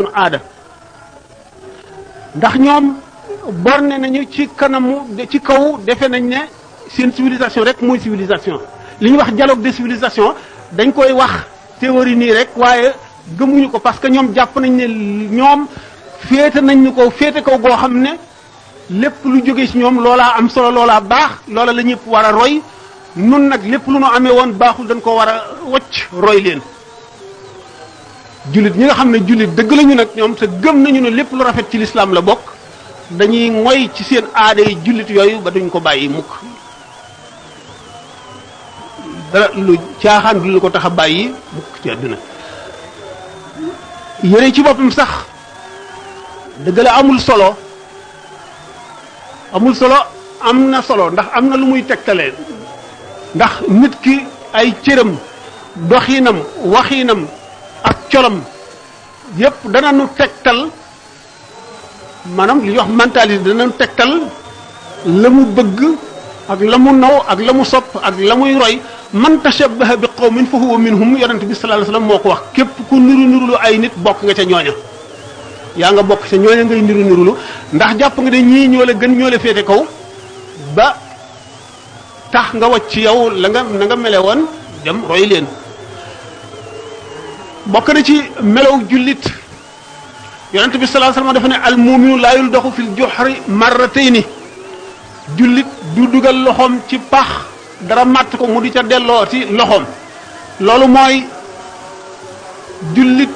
sunu aada ndax ñoom borne nañu ci kanamu ci kaw defe nañ ne seen civilisation rek mooy civilisation li ñuy wax dialogue de civilisation dañ koy wax théorie nii rek waaye gëmuñu ko parce que ñoom jàpp nañ ne ñoom féete nañ ñu ko féete kaw goo xam ne lépp lu jóge ci ñoom loolaa am solo loolaa baax loola la ñëpp war a roy nun nag lépp lu nu amee woon baaxul dañ ko war a wocc roy leen jullit ñi nga xam ne jullit dëgg lañu nag ñoom te gëm nañu ne lépp lu rafet ci lislaam la bokk dañuy moy ci seen aada yi jullit yooyu ba duñ ko bàyyi mukk dara lu caaxaan du lu ko tax a bàyyi mukk ci àdduna yére ci boppam sax dëgg la amul solo am na solo ndax am na lu muy tegtalee ndax nit ki ay cëram doxinam waxinam ak colam yépp dana nu tegtal maanaam li ñuy wax mentalité dana nu tegtal la mu bëgg ak la mu naw ak la mu sopp ak la muy roy man tashabbaha bi qawmin fa huwa minhum yonent bi sallallahu alayhi wasallam moo ko wax képp ku niru nirulu ay nit bokk nga ca ñooña yaa nga bokk ca ñooña ngay niru nirulu ndax jàpp nga ne ñii ñoo la gën ñoo la féete kaw ba tax nga wacc ci yow la nga na nga mele woon dem roy leen bokk na ci melow jullit yonent bi sallallahu alayhi wasallam dafa ne al mu'minu laa yuldaxu fil juhri marratayni jullit du dugal loxoom ci pax dara màtt ko mu di ca delloo ci loxoom loolu mooy jullit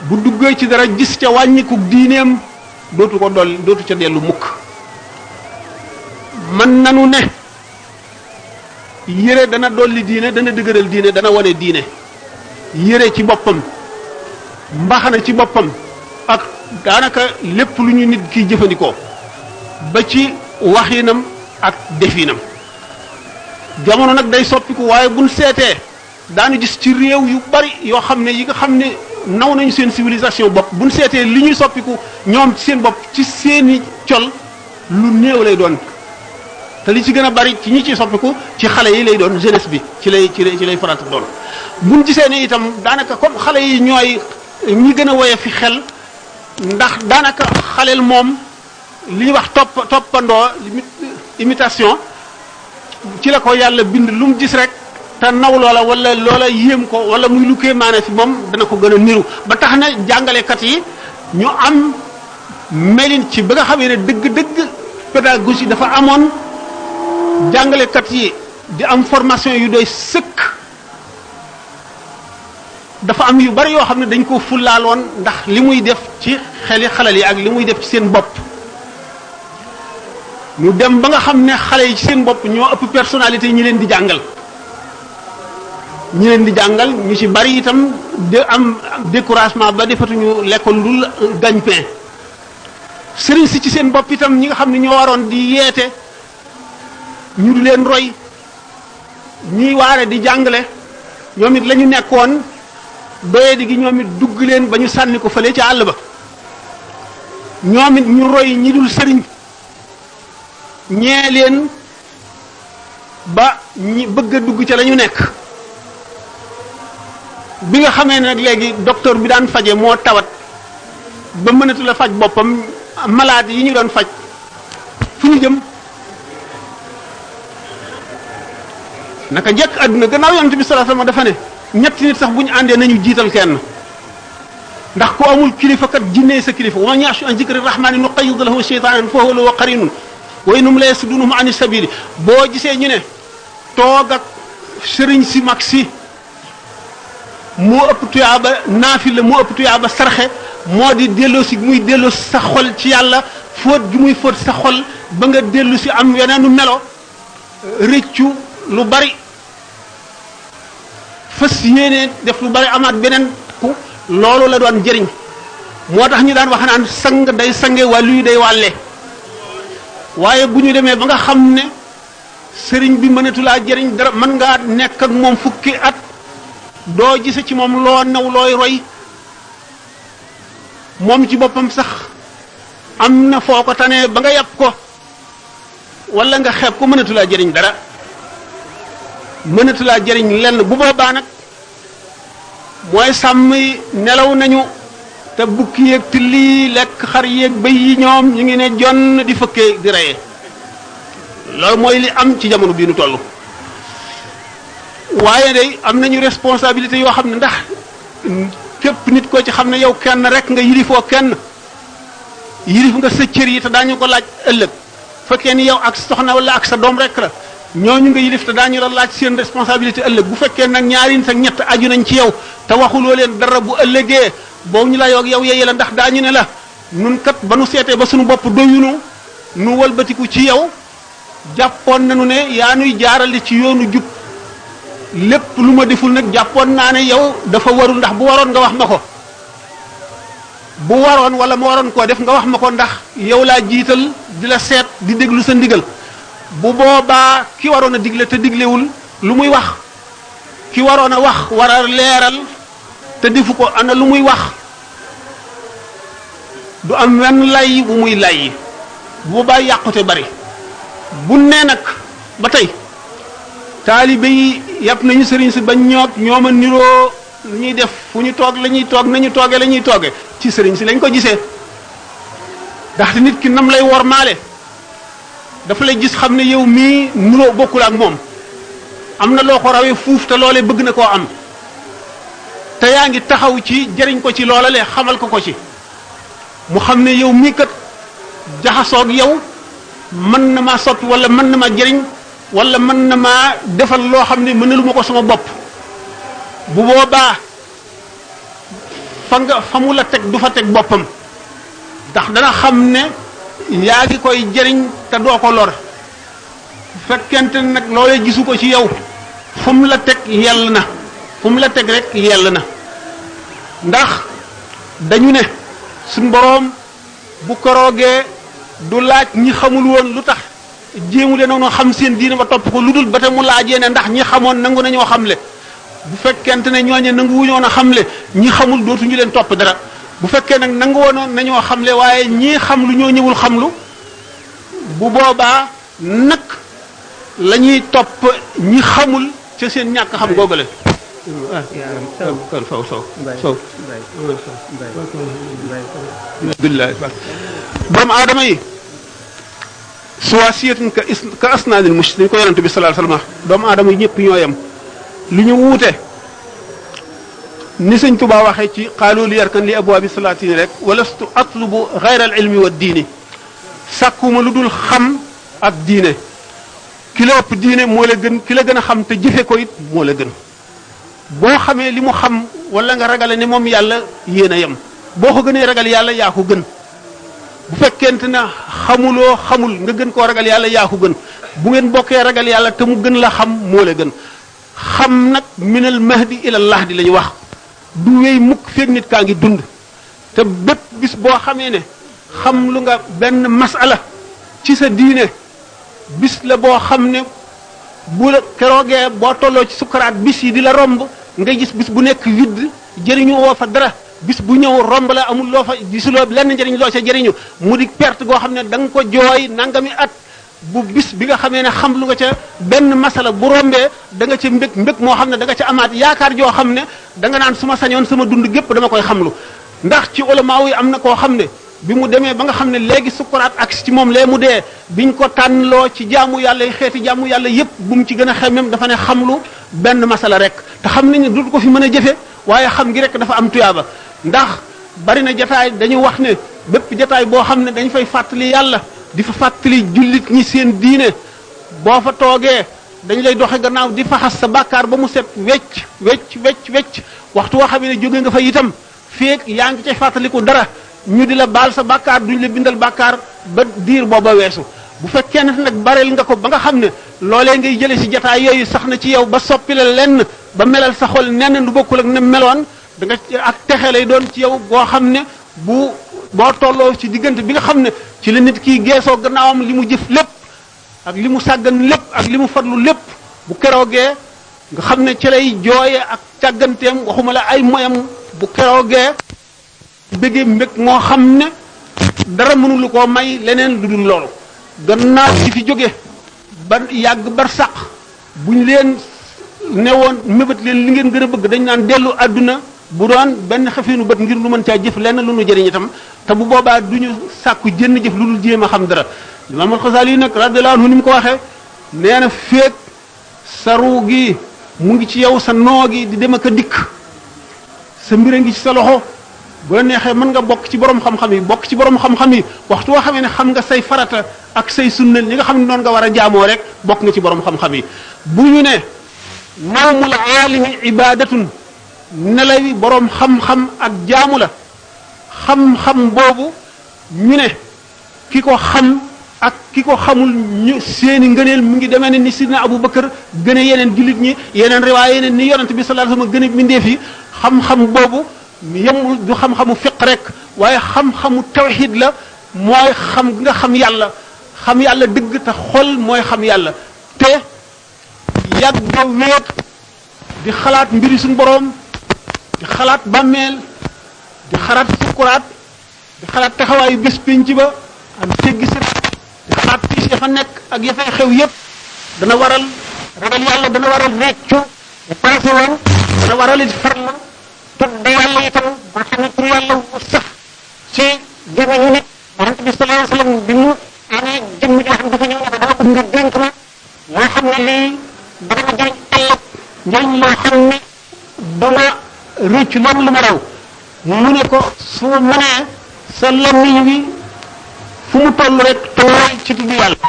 bu duggee ci dara gis ca wàññiku diineem dootu ko dolli dootu ca dellu mukk mën nanu ne yére dana dolli diine dana dëgëral diine dana wane diine yére ci boppam mbaxana ci boppam ak daanaka lépp lu ñu nit kiy jëfandikoo ba ci waxinam ak definam jamono nag day soppiku waaye buñ seetee daanu gis ci réew yu bari yoo xam ne yi nga xam ne naw nañu seen civilisation bopp buñ seetee li ñuy soppiku ñoom ci seen bopp ci seeni col lu néew lay doon te li ci gën a bari ci ñi ci soppiku ci xale yi lay doon jeunesse bi ci lay farata doon buñ gisee ne itam daanaka comme xale yi ñooy ñi gën a woye fi xel ndax daanaka xaleel moom li ñuy wax toppandoo imitation ci la ko yàlla bind lu mu gis rek te naw loola wala loola yéem ko wala muy lu kéemaane fi moom dana ko gën a niru ba tax na jàngalekat yi ñu am melin ci ba nga xamee ne dëgg-dëgg pédagogie dafa amoon jàngalekat yi di am formation yu doy sëkk dafa am yu bari yoo xam ne dañ ko fullaaloon ndax li muy def ci xeli xalal yi ak li muy def ci seen bopp ñu dem ba nga xam ne xale yi ci seen bopp ñoo ëpp personnalité ñi leen di jàngal ñu ci bari itam de am découragement ba defatuñu l'école lu gagne-pain sëriñ si ci seen bopp itam ñi nga xam ne ñoo waroon di yeete ñu di leen roy ñiy waare di jàngale ñoom it la ñu nekkoon doyadi gi ñoom it dugg leen ba ñu sànni ko fële ci àll ba ñoom it ñu roy ñi dul sëriñ ñee leen ba ñi bëgg a dugg ca la ñu nekk bi nga xamee ne nag léegi docteur bi daan faje moo tawat ba mënatu la faj boppam malade yi ñu doon faj fu ñu jëm naka njëkk àdduna gannaaw yonent bi sallallahu alayhi wasallam dafa ne ñetti nit sax bu ñu àndee nañu jiital kenn ndax ko amul kilifa kat jinne sa kilifa wa man ya'shu an zikri rahmani nuqayyid lahu shaytanan fa huwa lahu qarinun wa innahum la yasuddunhum ani sabili boo gisee ñu ne toog ak sëriñ si mag si moo ëpp tuyaaba naafila moo ëpp tuyaaba sarxe moo di delloo si muy delloo sa xol ci yàlla fóot gi muy fóot sa xol ba nga dellu si am yeneenu melo rëccu lu bari fas yéene def lu bari amaat beneen ku loolu la doon jëriñ moo tax ñu daan wax naan sang day sange wàllu yi day wàlle waaye bu ñu demee ba nga xam ne sëriñ bi mënatulaa jëriñ dara mën ngaa nekk ak moom fukki at doo gise ci moom loo naw looy roy moom ci boppam sax am na foo ko tanee ba nga yàpp ko wala nga xeeb ko mënatulaa jëriñ dara mënatulaa jëriñ lenn bu boobaa nag mooy sàmm yi nelaw nañu te bukki yeeg tilli lekk xar yeeg bëy yi ñoom ñu ngi ne jonn di fëkkee di reye loolu mooy li am ci jamono bii nu toll waaye day am nañu responsabilité yoo xam ne ndax képp nit ko ci xam ne yow kenn rek nga yilifoo kenn yilif nga sa cër yi te daañu ko laaj ëllëg fekkee ni yow ak soxna wala ak sa doom rek la ñooñu nga yilif te daañu la laaj seen responsabilité ëllëg bu fekkee nag ñaari nit ak ñett aju nañ ci yow te waxuloo leen dara bu ëllëgee boo ñu la yoog yow yeye la ndax daañu ne la nun kat ba nu seetee ba suñu bopp doyunu nu walbatiku ci yow jàppoon nañu ne yaa nuy jaarale ci yoonu jub lépp lu ma deful nag jàppoon naa ne yow dafa warul ndax bu waroon nga wax ma ko bu waroon wala ma waroon koo def nga wax ma ko ndax yow laa jiital di la seet di déglu sa ndigal bu boobaa ki waroon a digle te diglewul lu muy wax ki waroon a wax war a leeral te defu ko ana lu muy wax du am wenn lay bu muy lay bu boobaa yàqute bari bu nee nag ba tey taalibe yi yàpp nañu sëriñ si ba ñoom a niroo lu ñuy def fu ñu toog la ñuy toog nañu tooge la ñuy tooge ci sëriñ si lañ ko gisee ndaxte nit ki nam lay wormaale dafa lay gis xam ne yow mii nuroo bokkul ak moom am na loo ko rawee fuuf te loolee bëgg na koo am te yaa ngi taxaw ci jëriñ ko ci loola le xamal ko ko ci mu xam ne yow mii kat jaxasoog yow mën na maa soppi wala mën na ma jëriñ wala mën na maa defal loo xam ne mënaluma ko sama bopp bu boobaa fa mu la teg du fa teg boppam ndax dana xam ne yaa ngi koy jëriñ te doo ko lor fekkente nag loolee gisu ko ci yow fu mu la teg yell na fu mu la teg rek yell na ndax dañu ne suñ boroom bu koroogee du laaj ñi xamul woon lu tax jéemu leen noonu xam seen diine ba topp ko lu dul ba te mu laajee ne ndax ñi xamoon nangu nañoo xamle bu fekkente ne ñooñe nangu wuñoon a xamle ñi xamul dootuñu leen topp dara bu fekkee nag nangu woon nañoo xamle waaye ñii xam lu ñoo ñëwul xamlu bu boobaa nag la ñuy topp ñi xamul ca seen ñàkk xam googale kon sow billahi doomu aadama yi suwaasiyatun ka asnaanil mush dañ ko yonent bi sallallahu alayhi wasallam doomu aadama yi ñëpp ñoo yem lu ñu wuute ni sëñ Tuubaa waxee ci qaalu li yarkan li abwaabi salaatin rek walastu atlubu gayra al ilmi wa diini sàkkuma lu dul xam ak diine ki la ëpp diine moo la gën ki la gën a xam te jëfe ko it moo la gën boo xamee li mu xam wala nga ragale ne moom yàlla yéen a yem boo ko gënee ragal yàlla yaa ko gën bu fekkente ne xamul nga gën koo ragal yàlla yaa ko gën bu ngeen bokkee ragal yàlla te mu gën la xam moo la gën xam nag minal mahdi ilal lahdi la ñu wax du wéy mukk feeg nit kaa ngi dund te bépp bis boo xamee ne xam lu nga benn masala ci sa diine bis la boo xam ne bu la keroogee boo tolloo ci sukkaraat bis yi di la romb nga gis bis bu nekk vide jëriñu woo fa dara bis bu ñëw romb la amul loo fa gisuloo lenn njëriñ loo ca jëriñu mu di perte goo xam ne da nga ko jooy nangami at bu bis bi nga xamee ne xam lu nga ca benn masala bu rombee da nga ca mbég moo xam ne da nga ca amaat yaakaar joo xam ne da nga naan su ma sañoon sama dund gépp dama koy xamlu ndax ci ulama yi am na koo xam ne bi mu demee ba nga xam ne léegi sukkuraat ak ci moom lee mu dee biñ ko tànnloo ci jaamu yàlla yi xeeti jaamu yàlla yépp bu mu ci gën a xemmem dafa ne xamlu benn masala rek te xam nañ ne dootu ko fi mën a jëfe waaye xam gi rek dafa am tuyaaba ndax bari na jataay dañu wax ne bépp jataay boo xam ne dañ fay fàttali yàlla di fa fàttali jullit ñi seen diine boo fa toogee dañ lay doxe gannaaw di faxas sa bàkkaar ba mu set wecc waxtu woo xam ne jóge nga fa itam feek yaa ngi cay fàttaliku dara ñu di la baal sa bàkkaar duñ la bindal bàkkaar ba diir booba weesu bu fekkee ne nag bareel nga ko ba nga xam ne loolee ngay jële ci jataay yooyu sax na ci yow ba soppi la lenn ba melal sa xol nenn du bokkul ak ne meloon da nga ak texe lay doon ci yow boo xam ne boo tolloo ci diggante bi nga xam ne ci la nit kii geesoo gannaawam li mu jëf lépp ak li mu sàggan lépp ak li mu farlu lépp bu keroogee nga xam ne ci lay jooye ak càgganteem waxuma la ay moyam bu keroogee bëggee mbég moo xam ne dara mënulu koo may leneen lu dul loolu gannaaw ci fi jóge ba yàgg bar sàq buñ leen ne woon mébét leen li ngeen gën a bëgg dañ naan dellu àdduna bu doon benn xefinu bët ngir lu mën caa jëf lenn lu nu jëriñ itam te bu boobaa du ñu sàkku jënn jëf lu dul jéem a xam dara Imaam al-Xasaali nag radiyallahu anhu ni mu ko waxee nee na féeg sa ruu gi mu ngi ci yow sa noo gi di dem ak a dikk sa mbir a ngi ci sa loxo bu la neexee mën nga bokk ci borom xam-xam yi bokk ci borom xam-xam yi waxtu woo xamee ne xam nga say farata ak say sunna ñi nga xam ne noonu nga war a jaamoo rek bokk nga ci borom xam-xam yi bu ñu ne nawmul aalimi ibadatun nelawi borom xam-xam ak jaamu la xam-xam boobu ñu ne ki ko xam ak ki ko xamul ñu seeni ngëneel mu ngi demee ne ni sidna Abu Bakar gëne yeneen jullit ñi yeneen riwaay yeneen ni yonent bi sallallahu alayhi wasallam gëne mbindeef yi xam-xam boobu yemul du xam-xamu fiq rek waaye xam-xamu tawxid la mooy xam nga xam yàlla dëgg te xol mooy xam yàlla te yàgg a wéet di xalaat mbiri suñu boroom di xalaat bàmmeel di xalaat sukuraat di xalaat taxawaayu bés pénc ba ak teggi siraat di xalaat tiis ya fa nekk ak ya fay xew yépp dana waral ragal yàlla dana waral réccu passé woon dana waral it farlu tudd yàlla itam ba xam ne tur yàlla wu sax ci jamono nit yonent bi sallallahu alayhi wasallam bi mu amee jëmm joo xam dafa ñëw ne ko dama bëgg nga dénk ma loo xam ne lii dana ma jëriñ ëllëg njëriñ loo xam ne dama rëcc loolu lu ma raw mu ne ko su mënee sa lamiñ wi fu mu toll rek tooy ci tudd yàlla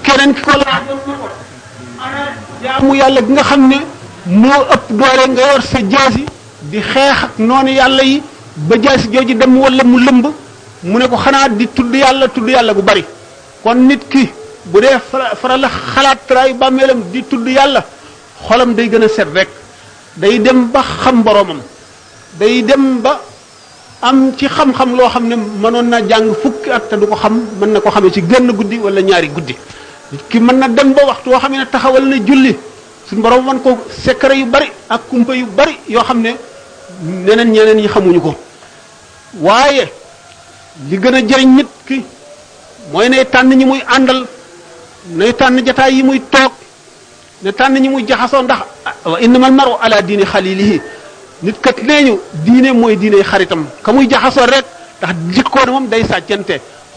keneen ki ko laaj jaamu yàlla gi nga xam ne moo ëpp doole nga yor sa jaasi di xeex ak noonu yàlla yi ba jaasi jooju dem wala mu lëmb mu ne ko xanaa di tudd yàlla gu bari kon nit ki bu dee faral la xalaat traayu bàmmeelam di tudd yàlla xolam day gën a set rek day dem ba xam boroomam day dem ba am ci xam-xam loo xam ne mënoon na jàng fukki at te du ko xam mën na ko xamee ci genn guddi wala ñaari guddi ki mën na dem ba waxtu woo xam ne taxawal na julli suñu borom wan ko secret yu bari ak kumpa yu bari yoo xam ne ñeneen yi xamuñu ko waaye li gën a jëriñ nit ki mooy nay tànn ñi muy àndal nay tànn jataay yi muy toog ne tànn ñi muy jaxasoo ndax wa innamal mar'u ala diini xalilihi nit kat nee ñu diine mooy diine xaritam ka muy jaxasoo rek ndax jikkoon moom day sàccante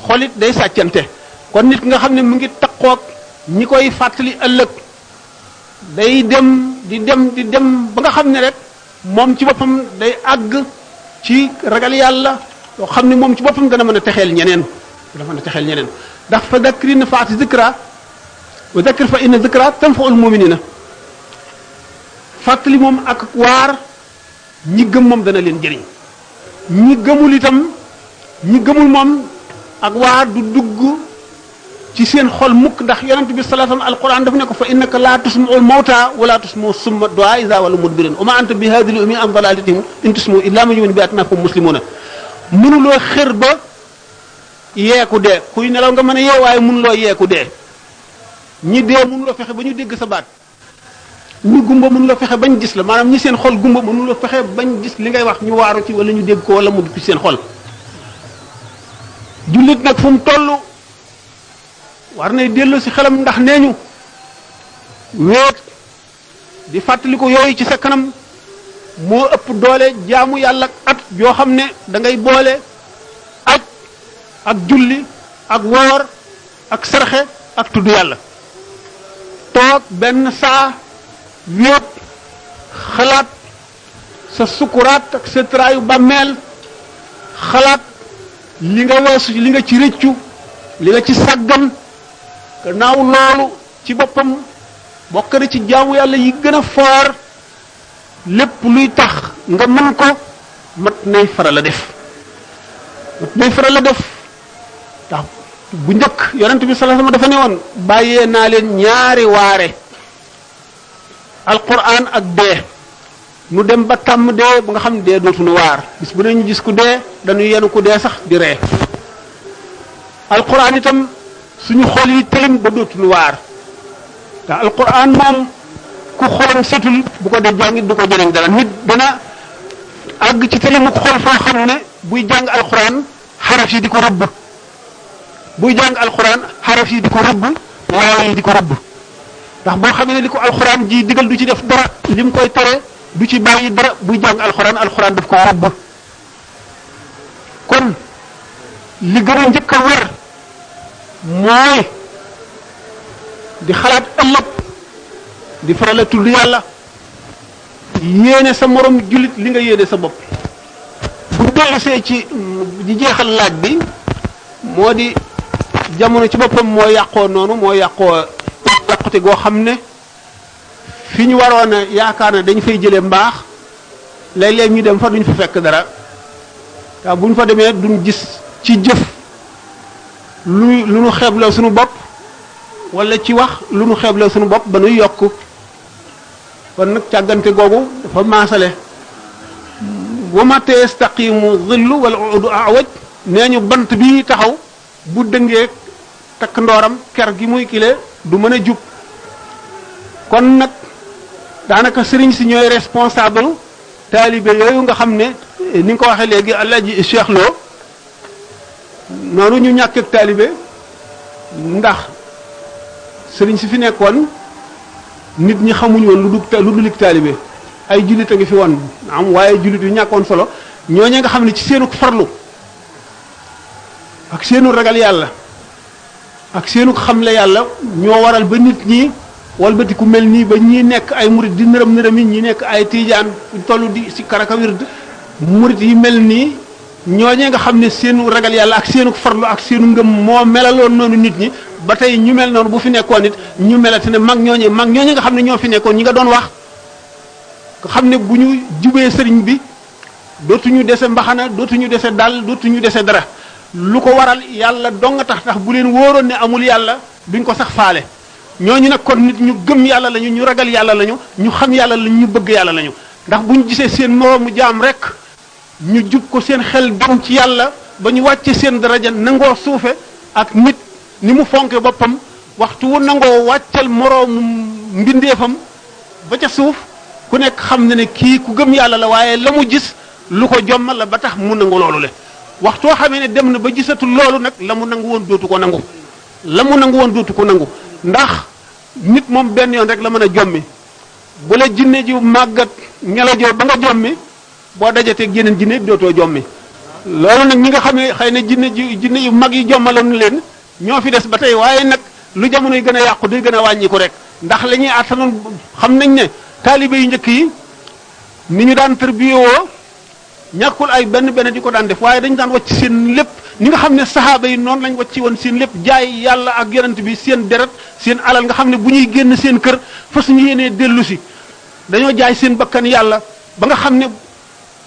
xolit day sàccante kon nit nga xam ne mu ngi taqoog ñi koy fàttali ëllëg day dem di dem ba nga xam ne rek moom ci boppam day àgg ci ragal yàlla yoo xam ne moom ci boppam dana mën a texeel ñeneen ndax fa dakkiri nafaati zikra wa dakkir fa inna zikra tanfa'ul mu'minina fàttali moom ak waar ñi gëm moom dana leen jëriñ ñi gëmul itam ñi gëmul moom ak waar du dugg ci seen xol mukk ndax yonent bi sallallahu alayhi wasallam alquran daf ne ko fa innaka la tusma'ul mawta wala tusma'u summa du'a iza walu mudbirin wa ma anta bi hadhihi al-ummi an dalalatihim in tusma'u illa man yu'minu bi ayatina fa muslimuna mënuloo xër ba yeeku dee kuy nelaw nga mën a yee waaye mënuloo yeeku dee ñi dee mënuloo fexe ba ñu dégg sa baat ñi gumba mënuloo fexe bañ gis la maanaam ñi seen xol gumba mënuloo fexe bañ gis li ngay wax ñu waaru ci wala ñu dégg ko wala mu dugg ci seen xol jullit nag fu mu toll war nay dellu si xelam ndax nee ñu wéet di fàttali ko yooyu ci sa kanam moo ëpp doole jaamu yàlla at yoo xam ne da ngay boole aj ak julli ak woor ak sarxe ak tudd yàlla toog benn saa wéet xalaat sa sukuraat ak sa traayu bàmmeel xalaat li nga weesu li nga ci rëccu li nga ci sàggan gannaaw loolu ci boppam bokk na ci jaamu yàlla yi gën a foor lépp luy tax nga mën ko mat nay faral a def ndax bu njëkk yonent bi sallallahu alayhi wasallam dafa ne woon bàyyee naa leen ñaari waare alquran ak dee nu dem ba tàmm dee ba nga xam ne dee dootuñu waar bis bu ne ñu gis ku dee dañuy yenu ku dee sax di ree alquran itam suñu xol yi tilim ba dootuñu waar te alquran moom ku xolam setul bu ko dee jàngit du ko jëriñ dara nit dana àgg ci tilimu xol foo xam ne buy jàng alquran xaraf yi di ko rëbb buy jàng alquran xaraf yi di ko rëbb waaw yi di ko rëbb ndax boo xamee ne li ko alxuraan ji digal du ci def dara lim koy tere du ci bàyyi dara buy jàng alxuraan daf ko rëbb kon li gën a njëkk a war mooy di xalaat ëllëg di faral a tudd yàlla yéene sa morom jullit li nga yéene sa bopp bu dellusee ci di jeexal laaj bi moo di jamono ci boppam moo yàqoo noonu moo yàqute goo xam ne fi ñu waroon a yaakaar ne dañ fay jëlee mbaax léeg-léeg ñu dem fa duñ fa fekk dara waaw bu ñu fa demee duñ gis ci jëf lu nu xeebloo suñu bopp wala ci wax lu nu xeebloo suñu bopp ba nuy yokk kon nag càggante googu dafa maasale wa mata yastaqimu dhillu wal udu awaj nee ñu bant bi taxaw bu dëngee takk ndooram ker gi muy kile du mën a jub kon nag daanaka sëriñ si ñooy responsable taalibe yooyu nga xam ne ni nga ko waxee léegi Alaaji Cheikh Lo noonu ñu ñàkk ak taalibe ndax sëriñ si fi nekkoon nit ñi xamuñ woon lu dulik taalibe ay jullit a ngi fi woon am waaye jullit yu ñàkkoon solo ñooñu nga xam ne ci seenu farlu ak seenu ragal yàlla ak seenu xamle yàlla ñoo waral ba nit ñi walbati ku mel nii ba ñi nekk ay murit di nërëm nërëm yi ñi nekk ay tiijaan tollu di si karaka wird murit yi mel nii ñooñee nga xam ne seenu ragal yàlla ak seenu farlu ak seenu ngëm moo melaloon noonu nit ñi ba tey ñu mel noonu bu fi nekkoon nit ñu melati ne mag ñooñe nga xam ne ñoo fi nekkoon ñi nga doon wax nga xam ne bu ñu jubee sëriñ bi dootuñu dese mbaxana dootuñu dese dal dootuñu dese dara lu ko waral yàlla dong nga tax bu leen wóoroon ne amul yàlla duñ ko sax faale ñooñu nag kon nit ñu gëm yàlla lañu ñu ragal yàlla lañu ñu xam yàlla lañu ñu bëgg yàlla lañu ndax bu ñu gisee seen moroomu jaam rek ñu jub ko seen xel dem ci yàlla ba ñu wàcce seen daraja nangoo suufe ak nit ni mu fonke boppam waxtu wu nangoo wàccal moroomu mbindeefam ba ca suuf ku nekk xam na ne kii ku gëm yàlla la waaye la mu gis lu ko jommal la ba tax mu nangu loolu le waxtoo xamee ne dem na ba gisatul loolu nag la mu nangu woon dootu ko nangu ndax nit moom benn yoon rek la mën a jommi bu la jinne ji màggat ñelajoo ba nga jommi boo dajateeg yeneen jinne dootoo jommi loolu nag ñi nga xam ne xëy na jinne yu mag yi jommaloon leen ñoo fi des ba tey waaye nag lu jamono yi gën a yàqu day gën a wàññiku rek ndax la ñuy attanoon xam nañ ne taalibe yu njëkk yi ni ñu daan tërbiyewoo ñàkkul ay benn di ko daan def waaye dañu daan wàcc seen lépp ni nga xam ne saxaaba yi noonu lañ wàcc woon seen lépp jaay yàlla ak yonent bi seen deret seen alal nga xam ne bu ñuy génn seen kër fas ñu yéenee dellu si dañoo jaay seen bakkan yàlla ba nga xam ne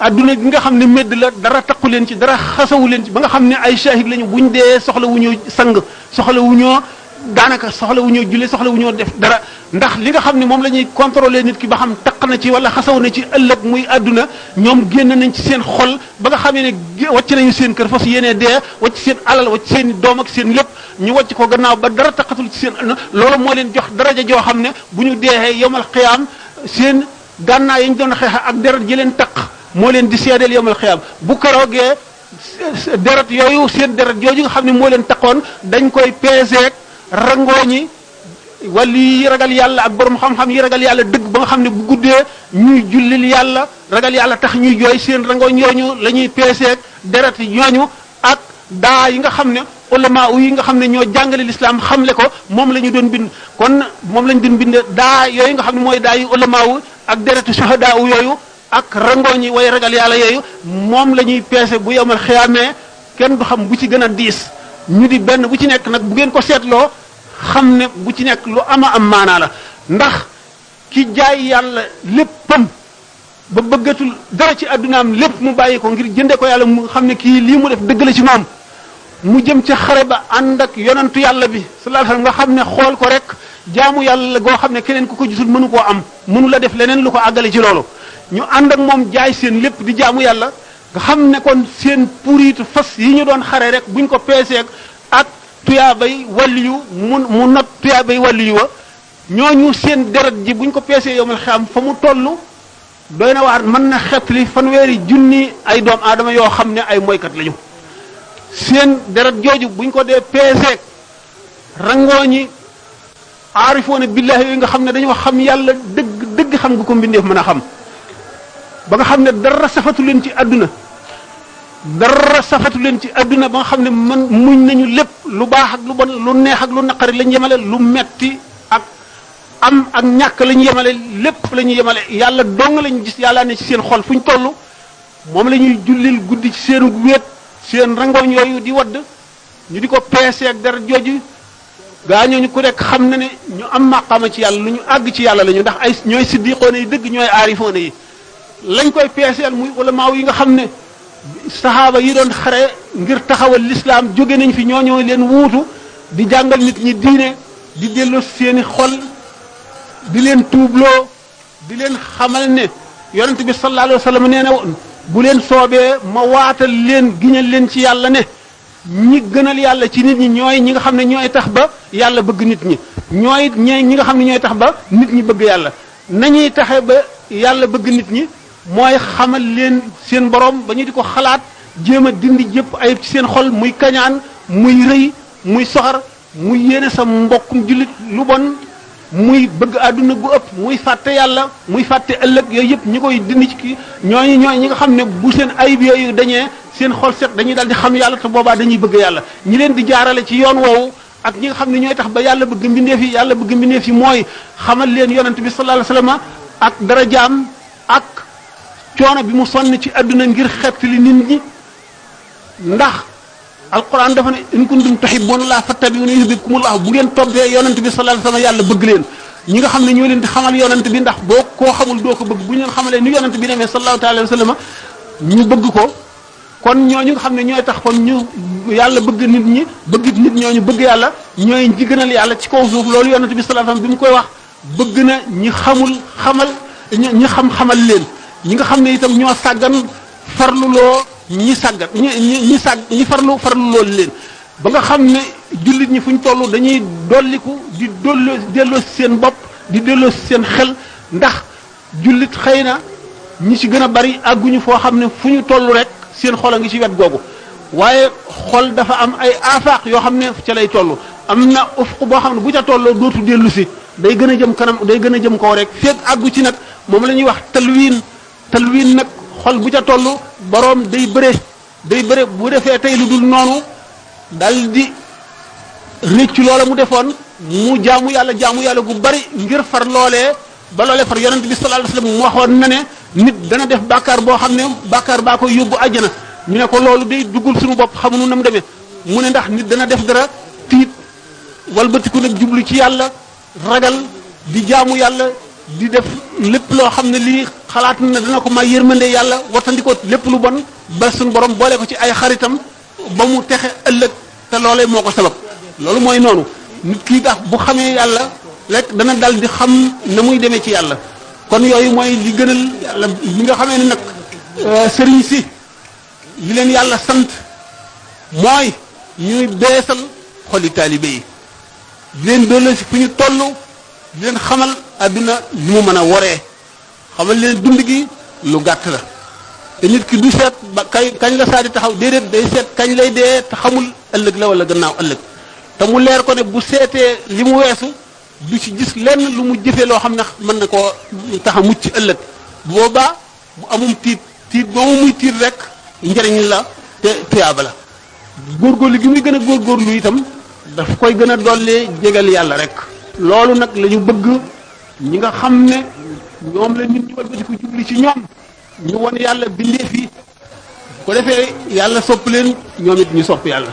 adduna bi nga xam ne medd la dara taqu leen ci dara xasawu leen ci ba nga xam ne ay shahid lañu buñ dee soxla wu ñoo sang soxla wu ñoo daanaka soxla wu ñoo julli soxla wu ñoo def dara ndax li nga xam ne moom la ñuy contrôler nit ki ba xam taq na ci wala xasaw na ci ëllëg muy àdduna ñoom génn nañ ci seen xol ba nga xamee ne wàcc nañu seen kër fas yéenee dee wàcc seen alal wàcc seen doom ak seen lépp ñu wàcc ko gannaaw ba dara taqatul ci seen loolu moo leen jox daraja joo xam ne bu ñu deexee yomal xiyaam seen gànnaa yi ñu doon xeex ak deret ji leen taq moo leen di seedeel yomal xiyaam bu keroogee deret yooyu seen deret jooju nga xam ne moo leen taqoon dañ koy peeseek rangooñi wala yi ragal yàlla ak borom xam-xam yi ragal yàlla dëgg ba nga xam ne bu guddee ñuy jullil yàlla ragal yàlla tax ñuy jooy seen rangooñ yooñu la ñuy peeseek deret ñooñu ak daa yi nga xam ne ulama yi nga xam ne ñoo jàngale lislaam xamle ko moom la ñu doon bind kon moom la ñu doon bind daa yooyu nga xam ne mooy daa yi ulama ak deretu shuhada yooyu ak rangooñi way ragal yàlla yooyu moom la ñuy peese bu yomal xiyaamee kenn du xam bu ci gën a diis ñu di benn bu ci nekk nag bu ngeen ko seetloo xam ne bu ci nekk lu ama am maanaa la ndax ki jaay yàlla léppam ba bëggatul dara ci addunaam lépp mu bàyyi ko ngir jënde ko yàlla mu xam ne kii lii mu def dëgg la ci moom mu jëm ca xare ba ànd ak yonantu yàlla bi sallallahu alayhi wasallam nga xam ne xool ko rek jaamu yàlla goo xam ne keneen ku ko gisul mënu koo am mënu la def leneen lu ko àggale ci loolu ñu ànd ak moom jaay seen lépp di jaamu yàlla nga xam ne kon seen puritu fas yi ñu doon xare rek buñ ko peeseek ak tuyaabay waliyu mu not tuyaabay waliyu wa ñooñu seen deret ji buñ ko peesee yomal xam fa mu toll doy na waar mën na xetli fanweeri junni ay doom aadama yoo xam ne ay moykat lañu seen deret jooju buñ ko dee peeseek rangooñi aarifoona billahi yooyu nga xam ne dañoo xam yàlla dëgg dëgg xam nga ko mbindeef mën a xam ba nga xam ne dara safatu leen ci àdduna dara safatu leen ci àdduna ba nga xam ne man muñ nañu lépp lu baax ak lu bon lu neex ak lu naqari lañ yemale lu metti ak am ak ñàkk lañ yemale lépp la ñu yemale yàlla dong lañ gis yàlla ne ci seen xol fu ñu toll moom la ñuy jullil guddi ci seen wéet seen rangoñ yooyu di wadd ñu di ko peese ak dara jooju gaa ñooñu ku nekk xam na ne ñu am maqaama ci yàlla lu ñu àgg ci yàlla la ñu ndax ay ñooy siddiqoone yi dëgg ñooy aarifoone yi lañ koy peeseel muy ulamaaw yi nga xam ne saxaaba yi doon xare ngir taxawal lislaam jóge nañ fi ñoo leen wuutu di jàngal nit ñi diine di delloo seeni xol di leen tuubloo di leen xamal ne yonent bi sallallahu alayhi wa sallam nee na bu leen soobee ma waatal leen giñal leen ci yàlla ne ñi gënal yàlla ci nit ñi ñooy ñi nga xam ne ñooy tax ba yàlla bëgg nit ñi ñooy ñi nga xam ne ñooy tax ba nit ñi bëgg yàlla nañuy taxe ba yàlla bëgg nit ñi mooy xamal leen seen borom ba ñu di ko xalaat jéem a dindi jëpp ayib ci seen xol muy kañaan muy rëy muy soxar muy yéene sa mbokkum jullit lu bon muy bëgg àdduna gu ëpp muy fàtte yàlla muy fàtte ëllëg yooyu yëpp ñi koy dindi ci kii ñooy ñi nga xam ne bu seen ayib yooyu dañee seen xol set dañuy daal di xam yàlla te boobaa dañuy bëgg yàlla ñi leen di jaarale ci yoon woowu ak ñi nga xam ne ñooy tax ba yàlla bëgg mbindeef yi yàlla bëgg mbindeef yi mooy xamal leen yonent bi sallallahu alayhi wasallam ak darajaam ak coono bi mu sonn ci àdduna ngir xettali nit ñi ndax alquran dafa ne in kuntum tuhibbuna llaha fattabi'uni yuhibbukumullah bu ngeen toppee yonent bi sallallahu alayhi wasallam yàlla bëgg leen ñi nga xam ne ñoo leen di xamal yonent bi ndax boo koo xamul doo ko bëgg bu ñu leen xamalee ni yonent bi demee sallallahu alayhi wasallam ñu bëgg ko kon ñooñu nga xam ne ñooy tax kon ñu yàlla bëgg nit ñi bëgg nit ñooñu bëgg yàlla ñooy ñi gënal yàlla ci kaw suuf loolu yonent bi sallallahu alayhi wasallam bi mu koy wax bëgg na ñi xamul xamal ñi xam xamal leen ñi nga xam ne itam ñoo sàggan farluloo ñi sàggan ñi farlu loolu leen ba nga xam ne jullit ñi fu ñu toll dañuy dolliku di delloo si seen bopp di delloo si seen xel ndax jullit xëy na ñi ci gën a bari àgguñu foo xam ne fu ñu toll rek seen xol a ngi ci wet googu waaye xol dafa am ay afaq yoo xam ne ca lay toll am na ufq boo xam ne bu ca tolloo dootu dellu si day gën a jëm kanam day gën a jëm kaw rek feeg àggu ci nag moom la ñuy wax talwiin nag xol bu ca toll boroom day bëre bu defee tey lu dul noonu dal di réccu loola mu defoon mu jaamu yàlla gu bari ngir far loolee ba loolee far yonent bi sallallahu alayhi wasallam mu waxoon na ne nit dana def bàkkaar boo xam ne bàkkaar baa koy yóbbu àjjana ñu ne ko loolu day duggul suñu bopp xamuñu na mu demee mu ne ndax nit dana def dara tiit walbatiku nag jublu ci yàlla ragal di jaamu yàlla di def lépp loo xam ne lii xalaat na dana ko may yërmande yàlla watandikoo lépp lu bon ba suñu borom boole ko ci ay xaritam ba mu texe ëllëg te loolee moo ko sabab loolu mooy noonu nit kii tax bu xamee yàlla rek dana dal di xam na muy demee ci yàlla kon yooyu mooy li gënal yàlla li nga xamee ne nag sëriñ si li leen yàlla sant mooy ñuy beesal xoli taalibe yi di leen doole si fu ñu toll di leen xamal àdduna li mu mën a woree xamal leen dund gi lu gàtt la te nit ki du seet ba kañ la saa di taxaw déedéet day seet kañ lay dee te xamul ëllëg la wala gannaaw ëllëg te mu leer ko ne bu seetee li mu weesu du ci gis lenn lu mu jëfee loo xam ne mën na koo tax a mucc ëllëg boobaa bu amum tiit boobu muy tiit rek njëriñ la te tuyaaba la góorgóorlu gi muy gën a góorgóorlu itam daf koy gën a dollee jégal yàlla rek loolu nag la ñu bëgg ñi nga xam ne ñoom la nit ñi walbati ko jubli ci ñoom ñu won yàlla bindee fi ko defee yàlla sopp leen ñoom it ñu sopp yàlla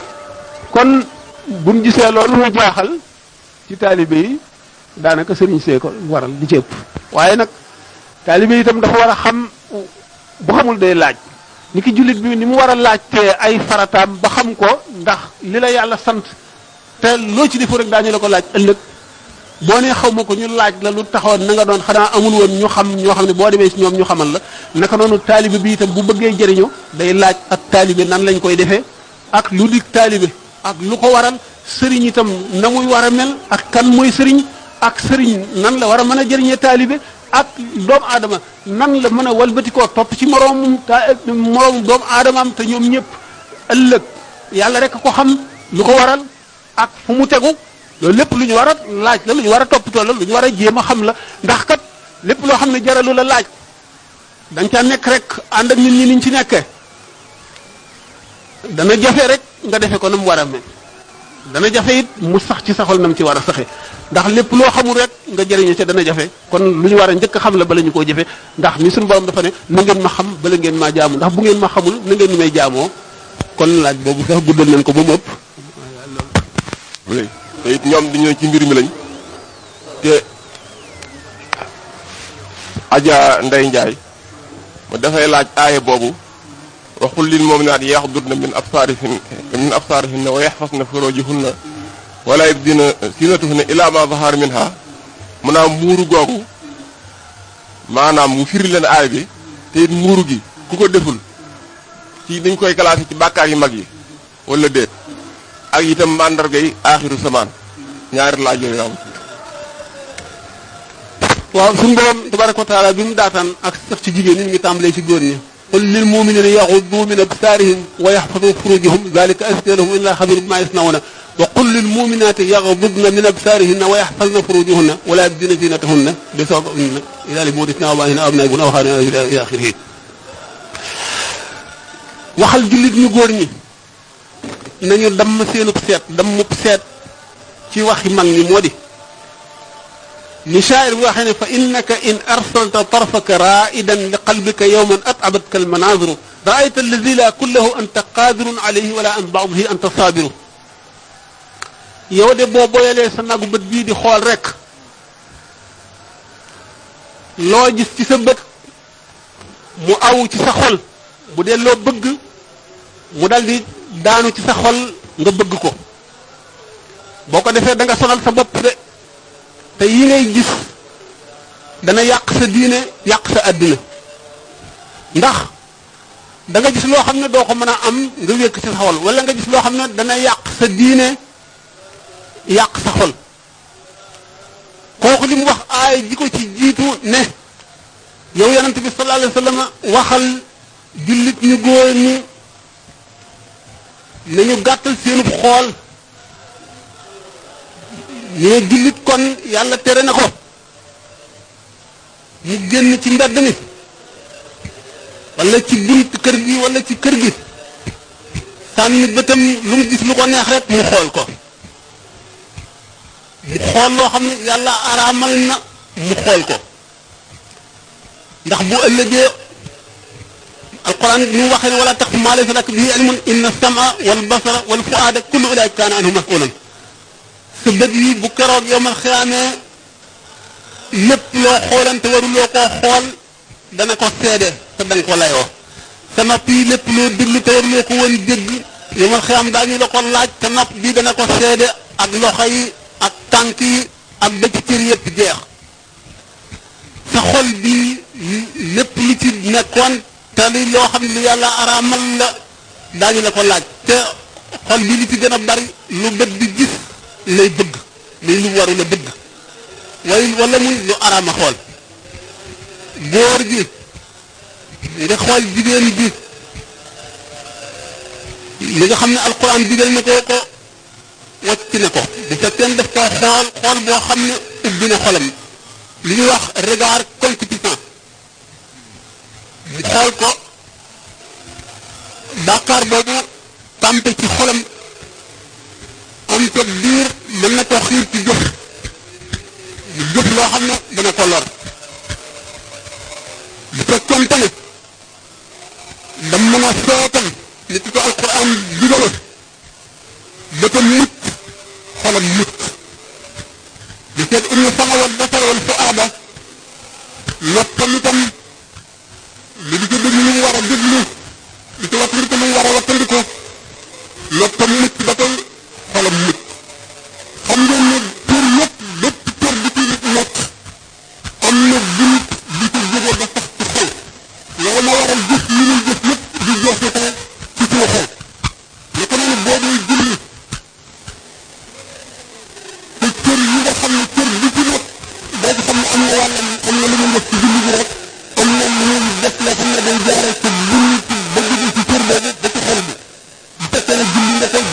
kon buñ gisee loolu mu jaaxal ci taalibe yi daanaka sëriñ see ko waral li ci ëpp waaye nag taalibe yi itam dafa war a xam bu xamul day laaj ni ki jullit bi ni mu war a laajtee ay farataam ba xam ko ndax li la yàlla sant te loo ci defu rek daañu la ko laaj ëllëg boo nee xaw ma ko ñu laaj la lu taxoon na nga doon xanaa amul woon ñu xam ñoo xam ne boo demee ci ñoom ñu xamal la naka noonu taalibe bi itam bu bëggee jëriñu day laaj ak taalibe nan lañ koy defee ak lu dig taalibe ak lu ko waral sëriñ itam na muy war a mel ak kan mooy sëriñ ak sëriñ nan la war a mën a jëriñee taalibe ak doomu aadama nan la mën a walbatikoo topp ci moroomum doomu aadamaam te ñoom ñëpp ëllëg yàlla rek ko xam lu ko waral ak fu mu tegu loolu lépp lu ñu war a laaj la lu ñu war a toppatoo la lu ñu war a jéem a xam la ndax kat lépp loo xam ne jaralu la laaj da nga caa nekk rek ànd ak nit ñi niñ ci nekkee dana jafe rek nga defe ko na mu war a mel dana jafe it mu sax ci saxol na mu ci war a saxe ndax lépp loo xamul rek nga jëriñu ca dana jafe kon lu ñu war a njëkk a xam la bala ñu koo jëfe ndax ni suñu borom dafa ne na ngeen ma xam bala ngeen maa jaamu ndax bu ngeen ma xamul na ngeen ni may jaamoo kon laaj boobu sax guddal nañ ko ba mu ëpp. te it ñoom dañoo ci mbir mi lañ te Adja Ndeye Ndiaye mu dafay laaj aaye boobu waxul lil mu'minaati yaxdudna min absaarihinna wa yaxfasna furuujahunna wala yubdina zinatahunna illaa maa zahara minha mu naa muuru googu maanaam mu firi leen aay bi te it muuru gi ku ko deful ci dañ koy classé ci bàkkaar yu mag yi wala déet ak itam mandarga yi aaxiru samaan ñaari laaj yooyu am. waaw suñu borom tabaraka wa taala bi mu daataan ak sax ci jigéen ñi ngi tàmbalee ci góor ñi qul lil muminina yaxuddu min absaarihim wa yaxfadu furujahum dalika azkaa lahum inna allaha xabiirun bimaa yasna'uuna wa qul lil muminaati yaxdudna min absaarihinna wa yaxfazna furujahunna wa laa yubdiina ziinatahunna illaa li bu'ulaa'ihinna aw aabaa'ihunna aw abnaa'ihinna aw ixwaanihinna ilaa aaxirihi waxal jullit ñu góor ñi nañu damm seenub seet dammub seet ci waxi mag ñi moo di ni shaa'ir bi waxee ne fa innaka in arsalta tarfaka raa'idan li qalbika yawman at'abatka almanaaziru ra'ayta allazii laa kullahu anta qaadirun alayhi wala an ba'dihi anta saabiru yow de boo boyalee sa nagu bët bii di xool rek loo gis ci sa bët mu aw ci sa xol bu dee loo bëgg mu dal di daanu ci sa xol nga bëgg ko boo ko defee da nga sonal sa bopp de te yi ngay gis dana yàq sa diine yàq sa àddina ndax da nga gis loo xam ne doo ko mën a am nga wékk ci sa xol wala nga gis loo xam ne dana yàq sa diine yàq sa xol kooku li mu wax aay ji ko ci jiitu ne yow yonent bi sallallahu alayhi wa sallam waxal jullit ñu góor ñi nañu gàttal seenub xool ñee jullit kon yàlla tere na ko mu génn ci mbedd mi wala ci bunt kër gi wala ci kër gi sànni bëtam lu mu gis lu ko neex rek mu xool ko mu xool loo xam ne yàlla araamal na mu xool ko ndax bu ëllëgee alquran ñu waxee ne wala taqfu maa laysa laka bihi ilmun inna sama wal basara wal fuaada kullu ulaika kaana anhu masulan sa bët yi bu keroog yowmal xiyaamee lépp loo xoolante waruloo koo xool dana ko seede te danga ko layoo sa nopp yi lépp loo déglu te waruloo ko woon dégg yowmal xiyaam daañu la ko laaj te nopp bi dana ko seede ak loxo yi ak tànk yi ak ba ci cër yëpp jeex sa xol bi lépp lu ci nekkoon te li loo xam ne lu yàlla araamal la daañu la ko laaj te xol bi li ci gën a bari lu bët di gis lay bëgg muy lu waru la bëgg wala muy lu araama xool góor gi nga xool jigéen bi li nga xam ne alquran digal na ko wàcc na ko bu fekkee def ko xool boo xam ne ubbi na xolam li ñuy wax regard concupiscent mu xool ko bàkkaar boobu tàmpe ci xolam am ko biir mën na ko xiir ci jëf loo xam ne dana ko lor bu fekkoonte ne dam mën a seetal nit ko alquran digale ba ko mucc xolam mucc di seet inna sama wal basara wal fuaada noppam itam li di ko déglu lu mu war a déglu di ko wattandiku lu mu war a wattandiku noppam mucc ba tey xolam mucc xam ngeen ne cër yëpp bépp cër bi ci nekk am na bunt bi ci jóge ba sax ci xol loolu ma waral gis yi ñuy gis yëpp di jeexite ci suñu xol naka noonu boo dee julli te cër yi nga xam ne cër bi ci nekk boo ko xam ne am na wàllam am na lu muy def ci julli bi rek am na lu muy def la xam ne day jaare ci bunt bëgg bi ci cër boobu ba ci xol bi bu fekkee ne julli nga koy